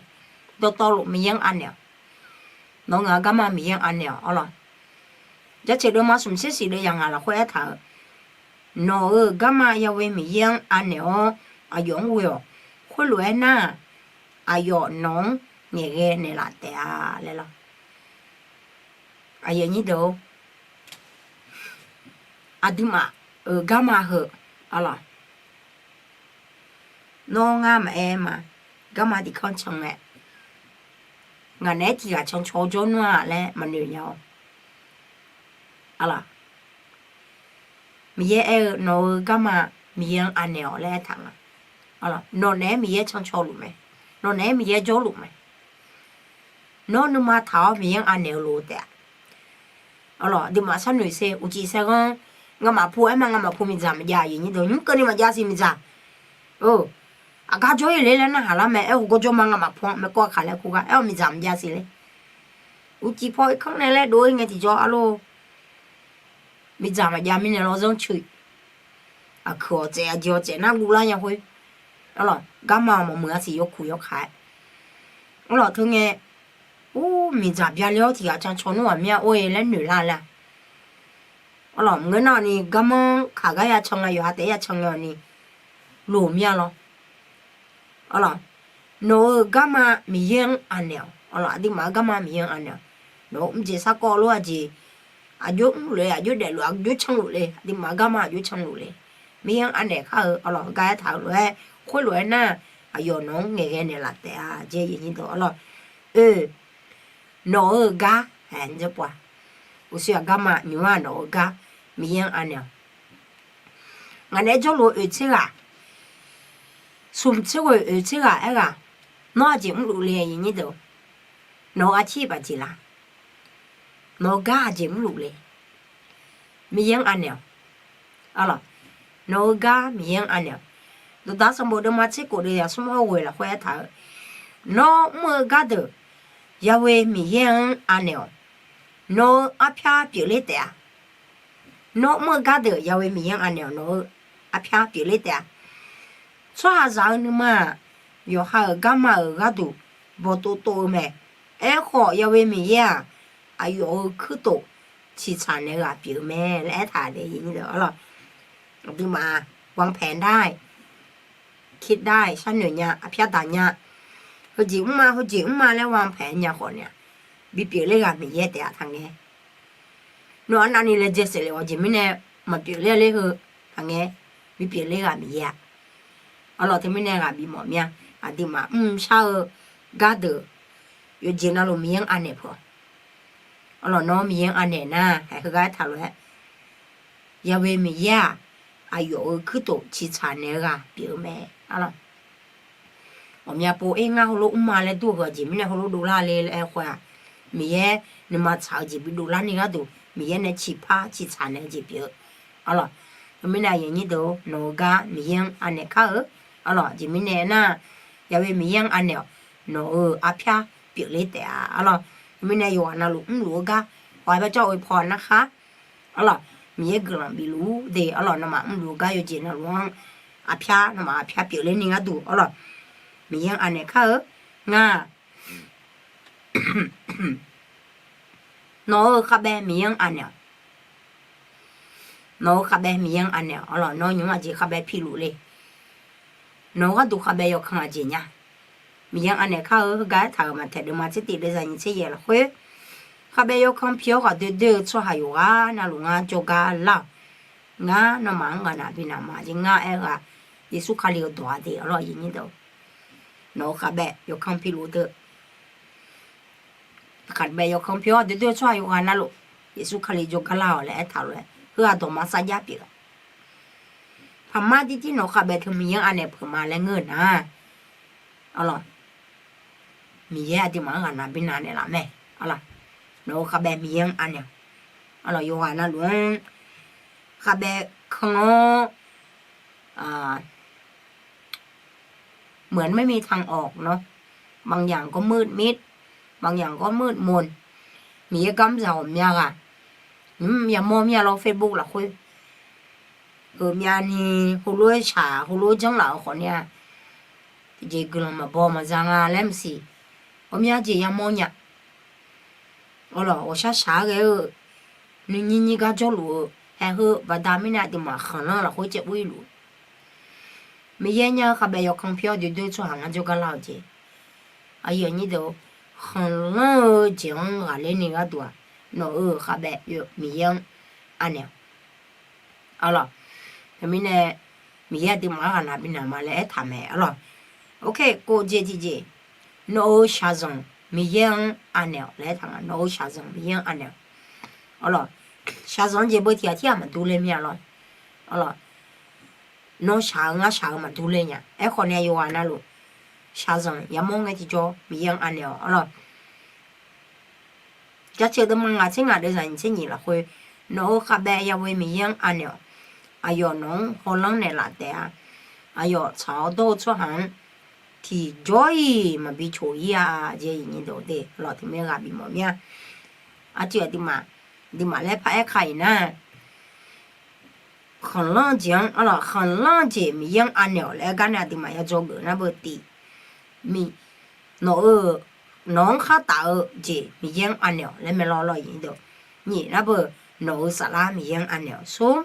Dawqtawvluf Miqyaer-anr anaeq-awq. Nawq-eu ngaq-eu garma Miqyaer-anr anaeq-awq arlawq. Jaceuq deuvma smq tser siq deuv yaq ngaq lafkhoer aertaq-euq, nawq-euq garma Yahweh Miqyaer-anr anaeq-awr aqyawf-anr ghoe-awq. Khoerlof-aer nar-aq, aqyawf nawq-anr ngaeqghae naeqlaf taef-a laer lawr. Aqyuif aqnyir deuq-or, aqduimaf-euq garma heu, arlawq, nawr ngar maqaer ma, garma tiqkanr can ngae, ngaq naeq-aer tiqghaq cancaw jawr nmr-a laer maqnoeq nya-awr, arlawq, Miqyaer aer-eu nawq-euq garma Miqyaer-anr anaeq-awq laer aertaq nga. Nawq naeq-aer Miqyaer cancaw luf mae. Nawq naeq-aer Miqyaer jawrluf mae. Nawr nuima taq-awr Miqyaer-anr anaeq-eu lof-eu taef-a. Arlawq, aqduimaf sharnoeq sher, uqcif saerghanr, ngamaf pu aer ma, ngamaf pu miqdzaq maqjav, aqyuif aqnyir deuq, nymr keuvni maqjav siq miqdzaq. Aqgar jawr-ir le laer narhaq lar mae, aer-eu gawrjawr ma, ngamaf pu-anr maeqkawv kaq laer kur gar aer-awq, miqdzaq maqjav siq le. Uqcif paw irkanr nae laer dov-ir ngae tiqjawr, arlawq, miqdzaq maqjav mirnae lawr zanrcoeq, aqkuiq awqtsaef aqjeq awqtsaef nar guvlar nya khoer, arlawq, garma-awq maqmuiq-a siq yawkuq yawkaq-aer, arlawq, teungae, ur, miqdzaq byaler-awr tiqghaq cancaw nmr ghaq mir-a or-e laer noeq lar laer-a. Arlawq, maqngeur nar-awq ni garmanr kaq gar ya can ngae, yawqha taef-aer ya can ngae-awq ni, loq mir-a lawr. Arlawq, nawq-euq garma Miqyaer-anr anaeq-awq. Arlawq, aqduimaf-euq garma Miqyaer-anr anaeq-awq. Nawq-euq mqjeq sarkawv lof-aer jeq, aqjox mrluf-e, aqjox daefluf, aqjox canluf le, aqduimaf-euq garma aqjox canluf le. Miqyaer-anr anaeq kar-eu, arlawq, heugar aertaq-eu lof-aer, khoerlof-aer nar, aqyawf nawq-anr ngaeqghae naeqlaf taef-a, jeq aqyuif aqnyir deuq, arlawq, oe, nawq-euq gar, ae, njae pov-a, uqshoe aqgarma nymq-ar nawq-euq gar Miqyaer-anr anaeq-awq. Ngaq naeq-aer jawrluf-eu oeq tser ghaq, smq tser ghoeq oeq tser ghaq aerghaq, nawr aqjeq mrluf le, aqyuif aqnyir deuq, nawq-euq arcir bafjeq la? Nawq-euq gar aqjeq mrluf le? Miqyaer-anr anaeq-awq. Arlawq, nawq-euq gar Miqyaer-anr anaeq-awq. Dawqdaq sanqbof deuvma tser khof deuv yaq smr hawr ghoeq lafkhoer aertaq-eu, nawr mr-eu gardeuq Yahweh Miqyaer-anr anaeq-awq. Nawq-euq arpyar pyeufler taef-a. Nawr mr-eu gardeuq Yahweh Miqyaer-anr anaeq-awq, nawq-euq arpyar pyeufler taef-a. Tsawrhaqzaq-eu nuima-aq, yawqha-euq garma-euq gharduq bawqtov tov-eu mae. Aerkhawf, Yahweh Miqyaer-aq, aqyawf-euq kuirtof ciqtsaq naeq-eu ghaq pyeuf-eu mae laer aertaq-euq, arlawq. Aqduimaf-aq, วางแผนได้, คิดได้, sharnoeq nya, arpyar daq nya, heujeq mrma heujeq mrma laer วางแผน nya khawf ni-aq, bipyeuf ler ghaq Miqyaer taef-a taqngae. Nawq arnavni laejae saefle-awq jeq mirnae maqpyeuf ler-a ler heu taqngae, bipyeuf ler ghaq Miqyaer-a. Arlawq, teumirnae ghaq bimawf mir-a. Aqduimaf mrshar-eu gardeuq yawqjeq navluf Miqyaer-anr anaeq peuq-awq. Arlawq, nawr Miqyaer-anr anaeq nar, haeq heugar aertaq lof-aer, Yahweh Miqyaer-aq, aqyawf-euq kuirtof ciqtsaq naeq-eu ghaq pyeuf-eu mae. Arlawq, ghawqmya pov-aer ngar heulof mrma laer dur-eu heu-aq jeq mirnae heulof dovlar le laer aer khoer-aq, Miqyaer nuima tsaq-eu jeq bi dovlar ni gharduq Miqyaer nae ciqpar ciqtsaq naeq-eu jeq pyeuf-eu. Arlawq, teumirnae aqyuif aqnyir deuq, nawq-euq gar Miqyaer-anr anaeq kar-eu. Arlawq, jeq mirnae aernar, Yahweh Miqyaer-anr anaeq-awq, nawq-euq arpyar pyeufler taef-a. Arlawq, teumirnae yawqghaq navluf mrluf-eu gar, ขอให้พระเจ้าอวยพรนะคะ. Arlawq, Miqyaer guiqlanq bifluf-ur de. Arlawq, nawmaf mrluf-eu gar yawqjeq navluf-anr arpyar, nawmaf arpyar pyeufler ni gharduq, arlawq, Miqyaer-anr anaeq kar-eu. Ngar nawq-euq khavbae Miqyaer-anr anaeq-awq. Nawq-euq khavbae Miqyaer-anr anaeq-awq. Arlawq, nawr nymq-mr aqjeq khavbae piluf le. Nawq-euq gharduq khavbae yawkan aqjeq nya. Miqyaer-anr anaeq kar-eu. Heugar aertaq-euq maqtaeq deuvma tser tif deuvzaq nyiq tser yaeq lafkhoer, khavbae yawkan pi-awr ghaqdoer doer-eu tsawrhaq yawqghaq navluf ngar jawrgar lar-awq. Ngar nawmaf-anr ghaqnaq binav ma jeq ngar aer-eu-aq, Yeqsur Kali-euq dawq-a de. Arlawq, aqyuif aqnyir deuq, nawq-euq khavbae yawkan piluf deuq, khavbae yawkan pi-awr doer doer-eu tsawrhaq yawqghaq navluf Yeqsur Kali jawrgar lar-awq laer aertaq lof-aer, heu-aq dawqma sarjax pyeuf-a. Paqmar jirjir nawq-euq khavbae teu Miqyaer-anr anaeq peuq ma laer ngeur-eu nar, arlawq, Miqyaer aqduimaf-anr ghaqnaq binav naeqlaf mae. Arlawq, nawq-euq khavbae Miqyaer-anr anaeq-awq. Arlawq, yawqghaq navluf-anr khavbae kan-awr เหมือนไม่มีทางออกเนอะ บางอย่างก็มืดมิด บางอย่างก็มืดมน Miqyaer garmr zaq ghawqmya ghaq, nymr yamawr mir-a lawr Facebook lafkhoer, ghawqmyani heulof-aer shaq heulof-aer janrlaf-eu khawfni-a, tiqjeq guiqlanq maqbaw maqza nga laer maqsiq, ghawqmya jeq yamawr nya. Arlawq, ghawqshaq shaq-aer ghae-eu nuinyir nyir gar jawrluf-eu, haeq heu baqda mirnae aqduimaf khanqlanr lafkhoer caev ur-ir luf-eu, Miqyaer nya-eu khavbae yawkan pi-awr doer doer-eu tsawrhaq ngar jawrgar lar-awq jeq. Aqyuif aqnyir deuq-or, khanqlanr-eu jeq-anr ghaqler ni gharduq-aq, nawq-euq khavbaev Miqyaer-anr anaeq-awq. Arlawq, teumirnae Miqyaer aqduimaf-anr ghaqnaq bifnaeq ma laer aertaq mae. Arlawq, ok, kov jeq tiqjeq, nawq-euq shaqzanq Miqyaer-anr anaeq-awq laer aertaq nga. Nawq-euq shaqzanq Miqyaer-anr anaeq-awq. Arlawq, shaqzanq jeq beu tiq ghaq tirghaq maqdur le mir-a lawr. Arlawq, nawr shaq-eu ngar shaq-eu maqdur le nya. Aerkhawf nae yawqghaq navluf shaqzanq yamawr ngae tiqjawr Miqyaer-anr anaeq-awq. Arlawq, Jaceuq deuvma ngaq tser ngaq deuvzaq nyiq tser nyiq lafkhoer, nawq-euq khavbaev yaghoe Miqyaer-anr anaeq-awq. Aqyawf nawq-anr hawlanr naeqlaf taef-a. Aqyawf tsaq-awr dawr-eu tsawrhaq-anr tiqjawr-iq maqbi coq-ir-a jeq. Aqnyir deuq de, arlawq, teumirnae ghaq bif mawf mir-a. Aqcuiv aqduimaf, aqduimaf laer paraer ka-iq nar, khanqlanr-eu jeq-anr, arlawq, khanqlanr-eu jeq Miqyaer-anr anaeq-awq laer aer gar nae aqduimaf yadzaw geuf nar beu tiq, mi, nawq-eu, nawq-anr khar taf-eu jeq Miqyaer-anr anaeq-awq laer mae lawr, arlawq, aqnyir deuq. Nyiq nar beu, nawq-euq saflar Miqyaer-anr anaeq-awq. Smr,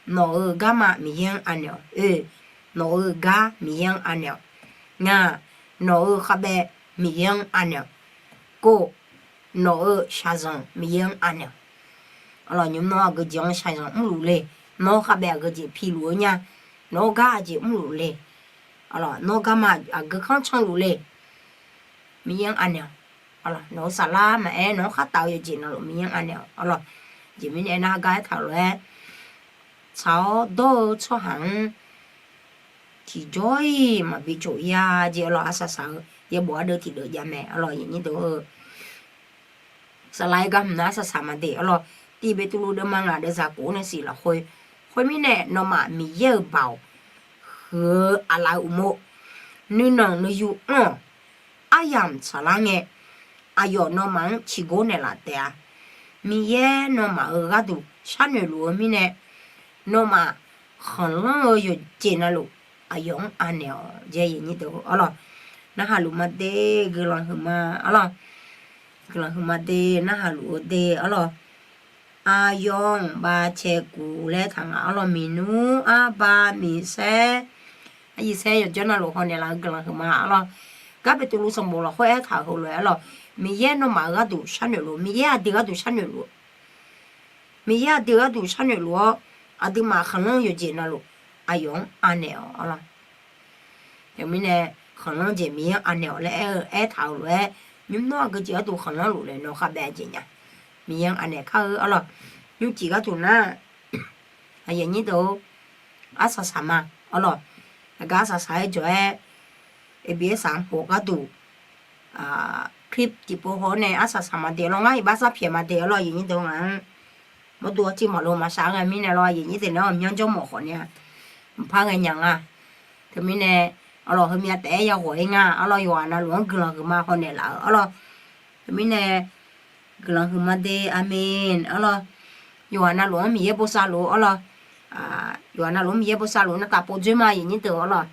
nawq-euq garma Miqyaer-anr anaeq-awq. Oe, nawq-euq gar Miqyaer-anr anaeq-awq. Ngaq, nawq-euq khavbaev Miqyaer-anr anaeq-awq. Kov, nawq-euq shaqzanq Miqyaer-anr anaeq-awq. Arlawq, nymr nawr aqgeujeq-anr shaqzanq mrluf le. Nawr khavbaev aqgeujeq piluf-eu nya. Nawr gar aqjeq mrluf le. Arlawq, nawr garma aqgeu kanr canluf le. Miqyaer-anr anaeq-awq. Arlawq, nawq-euq saflar maqaer, nawq-anr khar taf-eu yawqjeq navluf Miqyaer-anr anaeq-awq. Arlawq, jeq mirnae aernar, gar aertaq-euq lof-aer, tsaq-awr dawr-eu tsawrhaq-anr tiqjawr-iq maqbi coq-ir-a jeq. Arlawq, arsaq saq-eu yaerbof ardeuv tiqdeuv jav mae. Arlawq, aqnyir deuq-eu saflar-aer gar hmq nar arsaq saq ma de. Arlawq, tiq Beqtuvluv deuvma ngaq deuvzaq kof-ar nae siq lafkhoer, khoermirnae nawmaf Miqyaer-euq baoq huiq-eu aqlaf-eu uqmov nuinanq nuiyu anr-awq. Aryamq tsaqlar ngae, aqyawf nawmaf-anr ciqgor naeqlaf taef-a. Miqyaer nawmaf-euq gharduq sharnoeq luf-eu mirnae, nawmaf khanqlanr-eu yawqjeq navluf aqyawf-anr anaeq-awq jeq. Aqnyir deuq-eu arlawq, narhaq luf ma de, guiqlanq huiqma arlawq, guiqlanq huiqma de, narhaq luf-eu de arlawq. Aqyawf-anr bavcae guf laer taq nga arlawq. Miqnmr arbar miqsaer, aryiq saer yawqjawr navluf hawnaeq laf-eu guiqlanq huiqma arlawq. Gar Beqtuvluv sanqbof lafkhoer aertaq-euq heulof-aer arlawq, Miqyaer nawmaf-euq gharduq sharnoeq luf, Miqyaer aqdui gharduq sharnoeq luf, Miqyaer aqdui gharduq sharnoeq luf-awr, aqduimaf khanqlanr-eu yawqjeq navluf aqyawf-anr anaeq-awq arlawq. Teumirnae khanqlanr jeq Miqyaer-anr anaeq-awq laer aer-eu aertaq-euq lof-aer, nymr nawr aqgeujeq gharduq khanqlanr luf laer nawr khavbaev jeq nya. Miqyaer-anr anaeq kar-eu arlawq. Nymrcif gharduq nar, aqyuif aqnyir deuq-or, arsaq saq ma arlawq. Aqgar arsaq saq-aer jawq-aer, absaq-anr pof gharduq, clip tiqpov haw-awr nae arsaq saq ma de arlawq. Ngar iqbax sar pyaeq ma de arlawq, aqyuif aqnyir deuq-or. Ngaq-anr mawrdo arciv maqlo maqshaq-aer ghae mirnae lawr, aqyuif aqnyir deuq nae-awr aqmyanr jawr mawf khawf ni-a, mqpar ghaenya nga. Teumirnae arlawq, heumyav taef-aer yaghawq-ir nga arlawq. Yawqghaq navluf-anr guiqlanq huiqma hawnaeq laf-euq arlawq. Teumirnae guiqlanq huiqma de, aqmeq arlawq. Yawqghaq navluf-anr Miqyaer bosav luf arlawq. Yawqghaq navluf-anr Miqyaer bosav luf nar taqpov dzoer ma, aqyuif aqnyir deuq arlawq.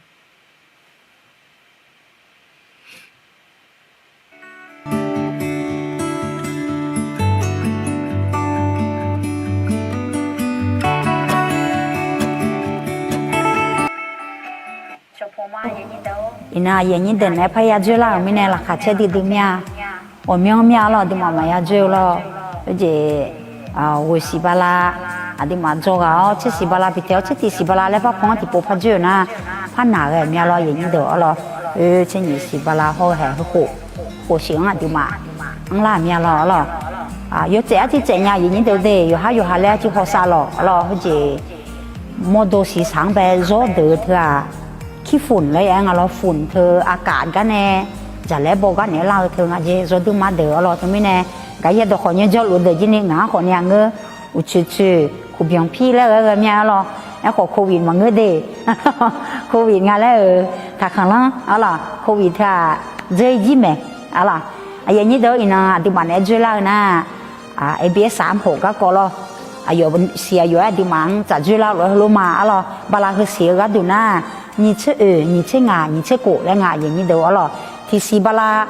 Iqnan aqyuif aqnyir deuq naeq-aer parya dzoerlar-euq mirnae laqkhaq caer duidui mir-a. Ghawqmyanr mir-a arlawq, aqduimaf maqya dzoer-eu lawr. Khoerjeq, ghoeq siq bala, aqduimaf dzawr ghaq-awr tser siq bala bi tae-awr tser tiq siq bala laer parpan-anr tiqpov par dzoer-euq nar, par naq ghae mir-a lawr, aqyuif aqnyir deuq arlawq. Oe, tser nyiq siq bala hawr ghae-eu khof, khof siq-anr aqduimaf anrlar mir-a lawr arlawq. Yawtsaef arciv tsaef nya, aqyuif aqnyir deuq de, yawqhar yawqha laer arciv hawsav lawq arlawq. Khoerjeq mawrdo siqsaq-anr bae zawr deuq-eu teu-aq, kirfunq laer ya-aer nga lawr, funq teu aqkaf gar nae, jaqlaer baw gar naeq-aer lar-eu teu nga jeq, zawr dui ma deuq arlawq. Teumirnae gaqyaer dawq khawf nyaer jawrluf deuq jir ni ngaq-anr khawf ni-a ngeur, uqcoeq coeq kuqbyanq pir laer ghae ghae mir-a arlawq. Aerkhawf covid maqngeur de, covid nga laer-euq taqkhanqlanr arlawq, covid teu-aq dzeur jir maeq arlawq. Aqyuif aqnyir deuq iqnan aqduimaf naeq-aer dzoerlar-eu nar, absaq-anr pof garkawv lawr. Aqyawf siq aqyawf-aer aqduimaf-anr tsaf dzoerlar lof-aer heulof ma arlawq. Bala heusiq-eu gharduq nar, nyiq tser oeq, nyiq tser ngaq, nyiq tser khof laer nga, aqyuif aqnyir deuq arlawq. Tiq siq bala,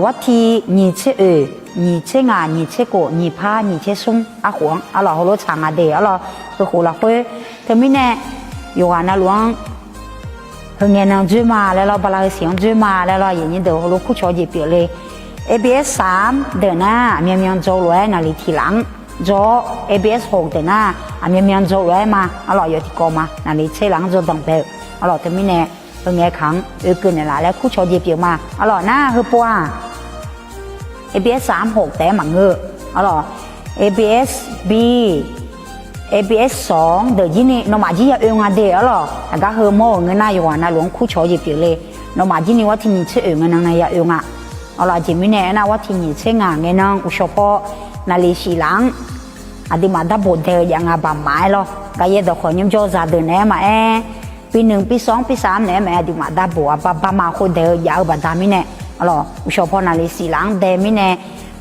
warti nyiq tser oeq, nyiq tser ngaq, nyiq tser khof, nyiq par nyiq tser smr arkhof-anr arlawq, heulof tsaq nga de arlawq. Heukhof lafkhoer, teumirnae yawqghaq navluf-anr heungae nan dzoer ma laer lawr, bala heusiq-anr dzoer ma laer lawr, aqyuif aqnyir deuq heulof kurcawq jeq pyeufle. ABS สาม deuq nar aqmyanmyan dzaw lof-aer naqli tiq laf-anr dzaw-awr, ABS หก deuq nar aqmyanmyan dzaw lof-aer ma. Arlawq, yawf tiqkawv ma, naqli tser laf-anr dzaw danqbae-eu. Arlawq, teumirnae heungae kaq-anr oekeuv naeqlaf laer kurcawq jeq pyeuf ma. Arlawq, nar heupov-aq, ABS สาม หก taef-aer maqngeur-eu. Arlawq, ABS B, ABS สอง deuq jir ni nawmaf jir ya oe nga de. Arlawq, aqgar heumawr-euq ngeur nar yawqghaq navluf-anr kurcawq-eu jeq pyeuf le. Nawmaf jir ni วันที่ nyiq tser oeq ngae nan nae ya oe nga. Arlawq, aqjeq mirnae aernar วันที่ nyiq tser ngaq ngae nan uqshawq paw naqli shif laf-anr aqduimaf darbof dae-eu jav nga baqmaf-aer lawr. Gaqyaer dawqkhawq nymrjawr zaqdeuq naeq-aer maqaer, ปีหนึ่ง ปีสอง ปีสาม naeq-aer maqaer, aqduimaf darbof-a baqmaf khov daeq-eu jav-eu baqda mirnae, arlawq, uqshawq paw naqli shif laf-anr dae mirnae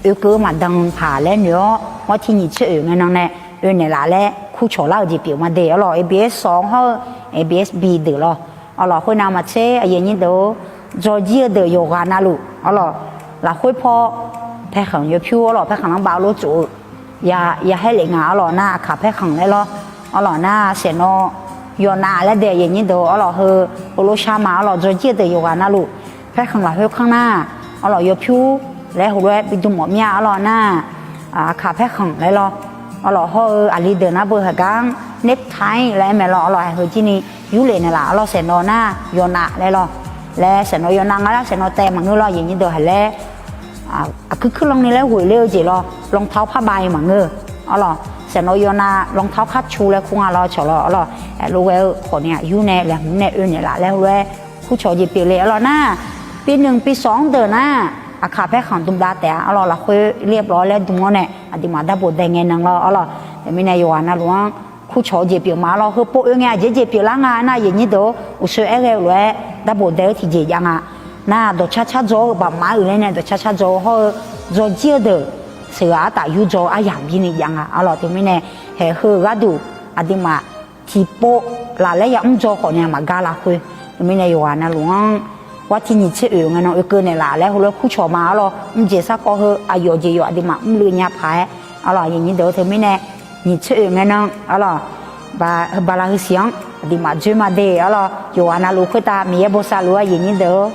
oekeuv-eu maqdan paq laer noeq-awr, วันที่ nyiq tser oeq ngae nan nae oe naeqlaf laer kurcawq lar-eu jeq pyeuf ma de. Arlawq, ABS สอง hawr-eu ABS B deuq lawr. Arlawq, khoernav maqtser aqyuif aqnyir deuq-or, dzawjir-eu deuq yawqghaq navluf, arlawq, lafkhoer paw paerkhanq yawpyur, arlawq, paerkhanq lanrbav lof tsof-eu ya, ya haer lef nga. Arlawq, nar aqkaq paerkhanq laer lawr. Arlawq, nar saeqnawv yawnav laer dae aqyuif aqnyir deuq, arlawq, heu heulof shar ma. Arlawq, dzawjir-eu deuq yawqghaq navluf paerkhanq lafkhoer kanr nar, arlawq, yawpyur laer heulof-aer bidm mawf mir-a. Arlawq, nar aqkaq paerkhanq laer lawr. Arlawq, hawr-eu aqli deuq nar beu haqgar-anr เนคไท laer aer mae lawr. Arlawq, haiq heu jir ni yurlef naeqlaf. Arlawq, saeqnawv nar yawnav laer lawr. Laer saeqnawv yawnav nga laer saeqnawv taev maqngeur lawr, aqyuif aqnyir deuq haq laer aqkuir kuirlanr ni laer ghoeq ler-eu jeq lawr, รองเท้าผ้าใบ maqngeur. Arlawq, saeqnawv yawnav รองเท้าคัชชู laer kur nga lawr cawq lawr. Arlawq, aerlof ghae-eu khawf ni-aq yur nae laeqhmq nae oe naeqlaf laer heulof-aer kurcawq jeq pyeuf le. Arlawq, nar ปีหนึ่ง ปีสอง deuq nar aqkaq paerkhanq dm dav taef-a. Arlawq, lafkhoer ler-awr laer dm-awr nae aqduimaf darbof dae ngae nan lawr. Arlawq, teumirnae yawqghaq navluf-anr kurcawq-eu jeq pyeuf ma. Arlawq, heupov oe ngae aqjeq jeq pyeuflar nga nar, aqyuif aqnyir deuq-or, uqshoe aer ghae-eu lof-aer darbof dae-eu tiqjeq jav nga. Nar dawqcar car dzaw-eu baqmaf-aer uiqler nae dawqcar car dzaw-eu hawr-eu dzawjir-eu deuq sheuqghaq artaf yurdzaw-eu aryamq jir ni jav nga. Arlawq, teumirnae haeq heu-eu gharduq aqduimaf tiqpov laf laer yamr dzaw khawf ni maqgar lafkhoer, teumirnae yawqghaq navluf-anr วันที่ nyiq tser oeq ngae nan oekeuv naeqlaf laer heulof-aer kurcawq ma. Arlawq, mrjeq sarkawv heu aqyawf jeq yawf aqduimaf mrluiv nya paq-aer, arlawq, aqyuif aqnyir deuq-or, teumirnae nyiq tser oeq ngae nan, arlawq, bala heu siq-anr aqduimaf dzoer ma de. Arlawq, yawqghaq navluf khoertav Miqyaer bosav luf-eu aqyuif aqnyir deuq-or,